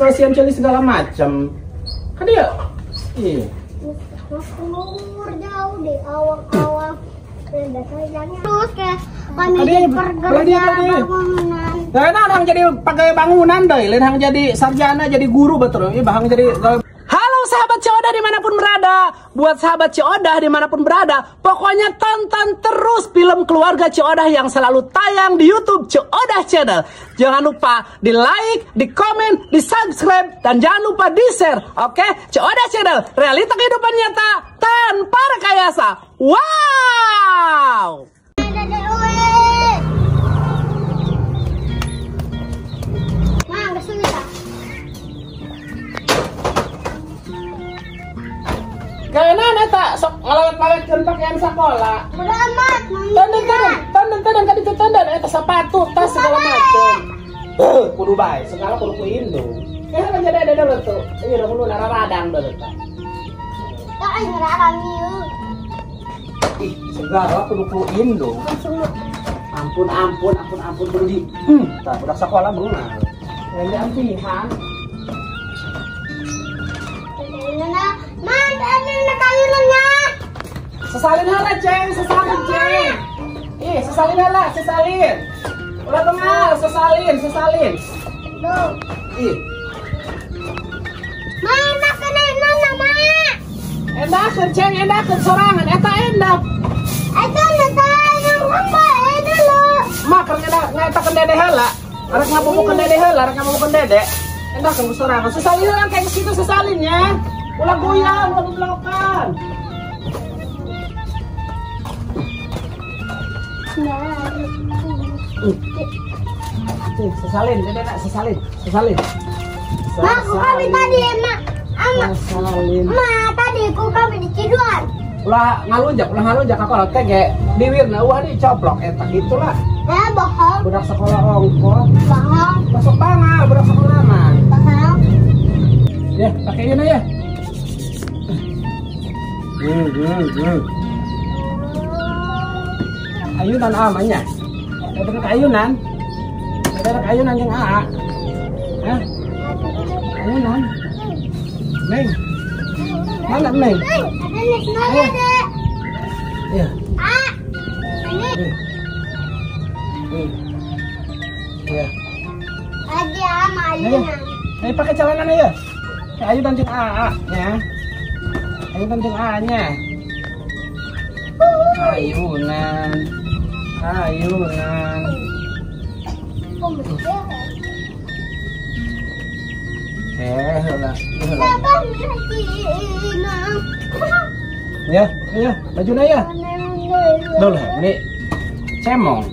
kalsium celi segala macam. Kan dia. Iya. Keluar jauh di awal-awal. Terus kayak kami pekerja bangunan. Nah, orang jadi pegawai bangunan deh, lain hang jadi sarjana, jadi guru betul. Ini bahang jadi. Halo sahabat Ceu Odah dimanapun berada. Buat sahabat Ceu Odah dimanapun berada, pokoknya tonton terus film keluarga Ceu Odah yang selalu tayang di YouTube Ceu Odah Channel. Jangan lupa di like, di komen, di subscribe, dan jangan lupa di share. Oke, Ceu Odah Channel, realita kehidupan nyata tanpa rekayasa. Wow. Kayaknya neta sok ngalawet-lawetkeun pakaian sekolah. Udah amat, Tenden ka ditu tenden eta sepatu, tas segala macam. Kudu bae, segala kudu ku indung. Kayaknya kan jadi ada dulu tuh. Iya udah kudu radang dulu tah. Tak aing radang ieu. Ih, segala kudu ku indung. Ampun ampun ampun ampun kudu di. Tah budak sekolah beunang. Ini ampihan. Sesalin heula, Ceng, sesalin, Ceng. Ih, sesalin heula, sesalin. Ulah bengal, sesalin, sesalin. Duh. Ih. Mana kena nana, Ma? Endakeun, Ceng, endakeun sorangan eta endak. Eta eta yang apa eta lo. Ma keur ngaetakeun dede heula. Arek ngabubukeun dede heula, arek ngabubukeun dede. Endakeun sorangan. Sesalin heula kayak situ sesalinnya. Ulah goyang, ulah belokan. Sesalin, dede nak sesalin, sesalin. Ma, aku kami tadi, Ma. Sesalin. Ma, tadi aku kami di Ciduan. Ulah ngalunjak aku teh ge diwirna uah dicoplok eta gitulah. Eh, bohong. Budak sekolah ongkoh. Bohong. Masuk pangal budak sekolah mah. Bohong. Ya, pakai ini ya. Ayunan amanya. Ada ayunan. Ada ayunan yang AA. Hah? Ayunan. Neng. Mana Neng? Ada Dek. Iya. A. Ini. Iya. Ada ama ayunan. Ayo pakai celana ya. Ayunan jeung AA ya. Ayunan jeung AA-nya. Ayunan. Ayunan. Heula. Ya, ya, bajuna ya. Dulu, ini cemong.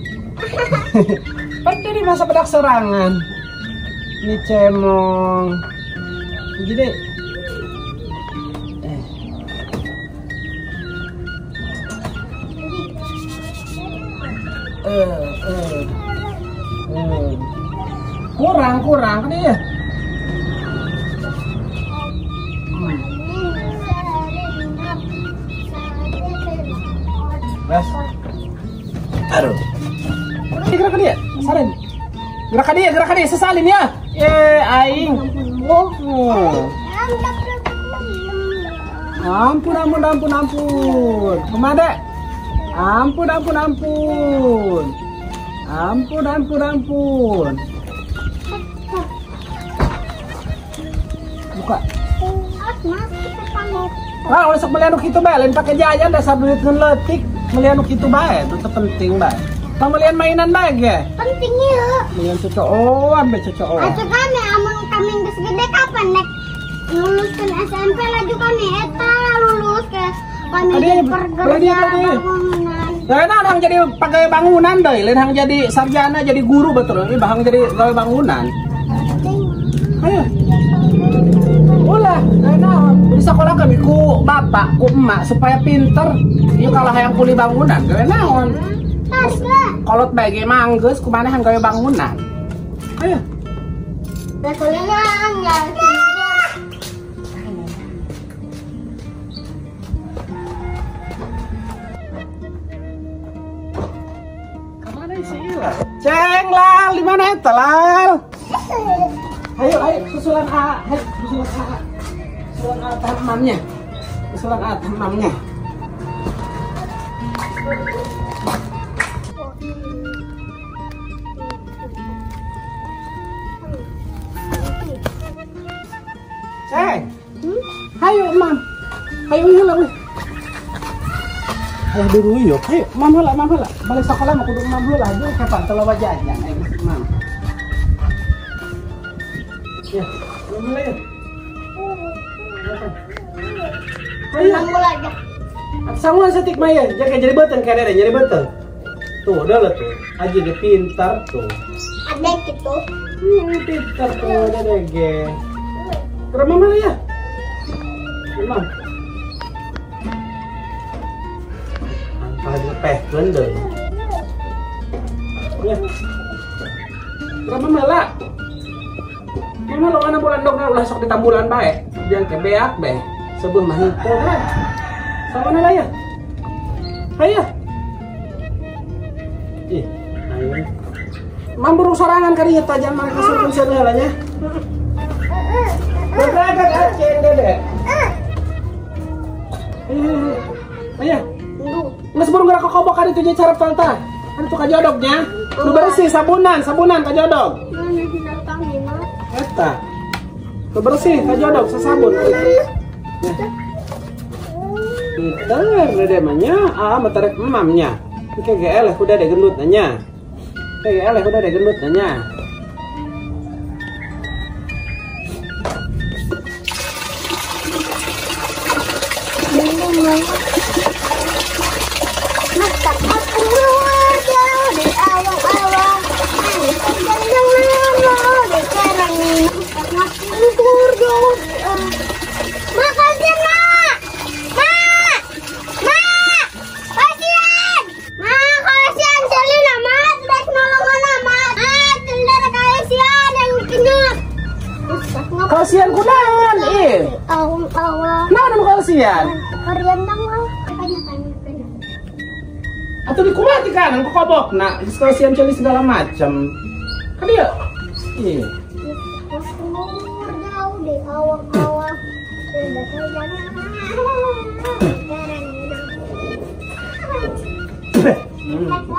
Pada di masa pedak serangan. Ini cemong. Gini. Kurang kan ya. Bas. Aduh. Gerak dia, salin. Gerak dia, sesalin ya. Aing. Oh. Ampun, ampun, ampun, ampun. Kemana? Ampun, ampun, ampun. Ampun, ampun, ampun. Buka. Nah, udah sok beli anu kitu bae, lain pake jajan dasar duit ngeun leutik, beli anu kitu bae, itu penting bae. Pembelian mainan bae ge. Penting ieu. Belian cocoan bae cocoan. Atuh kami amun kami geus gede kapan nek luluskeun SMP laju kami eta lulus ke kami jadi pekerja bangunan. Nah, orang jadi pegawai bangunan deh, lain hang jadi sarjana, jadi guru betul. Ini bahang jadi pegawai bangunan. Ayo. Ulah, nah, di sekolah kami ku bapak, ku emak supaya pinter. Ieu kalah hayang kuli bangunan, gawe naon? Kolot bae ge manggeus kumaha hang gawe bangunan. Ayo. Kamana si Ila? Ceng lal, di mana eta lal? Ayo, ayo, susulan A, ayo, susulan A. Susulan A tamamnya. Susulan A tamamnya. Ceng. Ayo, Mam. Ayo heula weh. Ayo dulu yuk. Ayo, Mam heula, Mam heula. Balik sekolah mah kudu Mam heula aja kapan teu loba jajan ayo geus Mam. Ya, Mam heula ya. Ayo. Sanggul aja. Sanggul setik mah ya, jaga jadi beuteung kayak dede, jadi beuteung. Tuh, udah lah tuh. Aji ge pintar tuh. Ada gitu. Pintar tuh dede ge. Ke Mam heula ya. Mam. Angka lepehkeun deui. Ya. Ke Mam heula. Mam heula mana bulan dogna ulah sok ditambulan bae. Jangan ke beak bae. Sebuah mah henteu lah. Sama lah ya. Ayo. Ih, ayo. Mam burung sorangan kali ya tajam mereka suruh seuneu heula nya. Berangkat aceng dede. Ayo. Geus burung gerak kokobok kan itu nya carap tah. Kan itu kajodognya. Nu bersih sabunan, sabunan kajodog. Eta. Nu bersih kajodog sasabun. Pinter dede mah nya, ah mah tarek emamnya. Ke GL udah deh gendut nanya. Ke GL udah deh gendut nanya. Kasihan kunaon ih. Awang-awang. Naon anu kasihan? Kariandang lah. Atuh dikumati kan anu kokobokna, geus kasihan ceuli segala macam. Kan ieu. Ih. Jauh di awang-awang.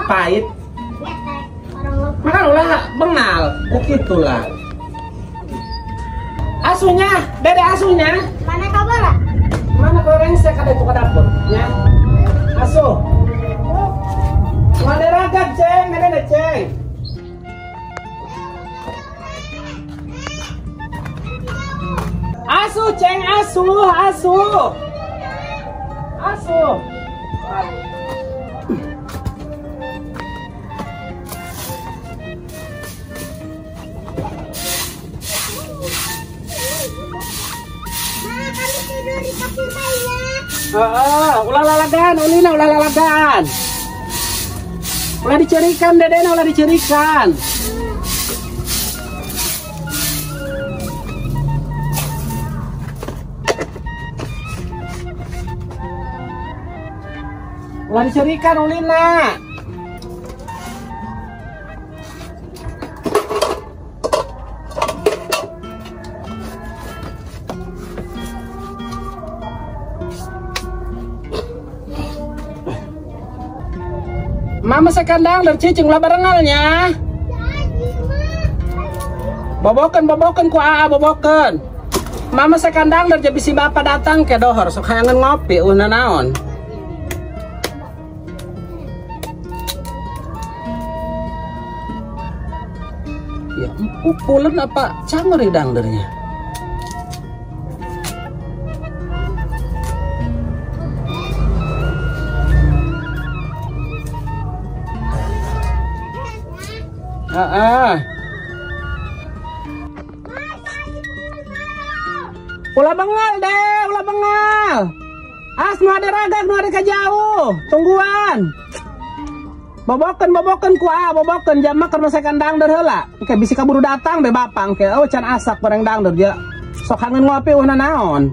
Pahit. Makan ulah bengal, kok gitulah. Asunya, dede asunya. Mana kabar? Mana kau rengsek ada itu ke dapur, ya? Asuh. Mana ragap ceng, dede ceng. Asuh ceng, asuh, asuh, asuh. Ulah lalagan, ulina ulah lalagan. Ulah dicerikan dedena, ulah dicerikan. Ulah dicerikan ulina. Mama sekandang dari cicing ulah barengalnya. Boboken boboken ku aa boboken. Mama sekandang dari bisi bapak datang ke dohor sok hayangan ngopi uh naon. Ya pupulan apa cangor dangdernya. Ulah bengal deh, ulah bengal. As nu ada ragak, nu ada kajauh. Tungguan. Boboken, boboken ku a, boboken jamak keur masakan dangder heula. Oke, bisi kaburu datang be bapang ke. Oh, can asak goreng dangder dia. Sok hangeun ngopi uh naon.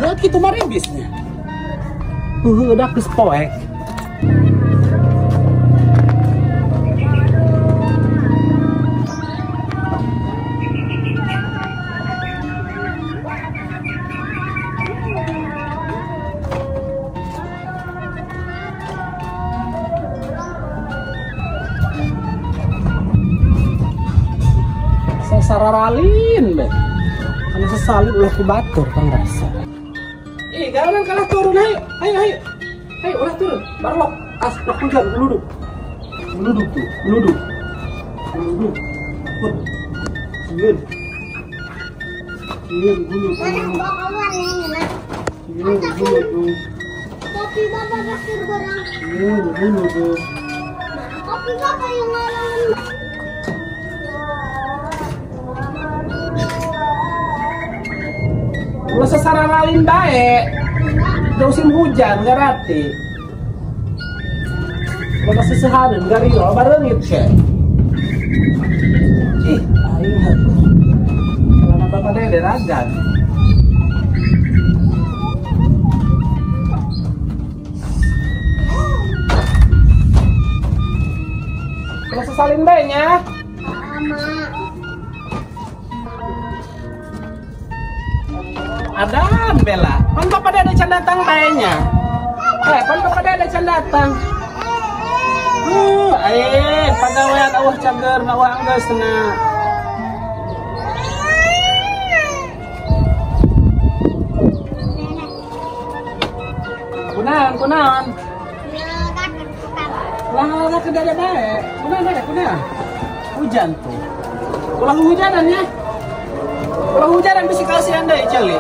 Padahal kitu mah ribisnya. Udah geus poek. Sararalin be. Karena sesalin ulah ku batur kan rasa. Ih, gawean kalah turun ayo. Ayo ayo. Ayo ulah turun. Barlok. As lok hujan geluduk. Geluduk tuh, geluduk. Geluduk. Takut. Sieun. Sieun gulung. Mana bawa keluar nih, nah. Sieun gulung tuh. Kopi bapak pasti goreng. Sieun gulung tuh. Nah, kopi bapak yang ngalamin. Ulah sesararalin bae. Musim hujan garati. Ulah sesehaneun gariro bareungit ke. Ih, aing heuh. Celana bapak dede ragan. Ulah sesalin bae nya. Sama. Adan Bella, pan bapak dede can datang baenya. Pan bapak dede can datang. Pagawean awah cager, awah anggeus na. Kunaon, kunaon. Lah ke dede bae. Kunaon dede, kunaon. Hujan tuh. Ulah hujanan ya. Ulah hujanan bisi kasihan deui ceuli.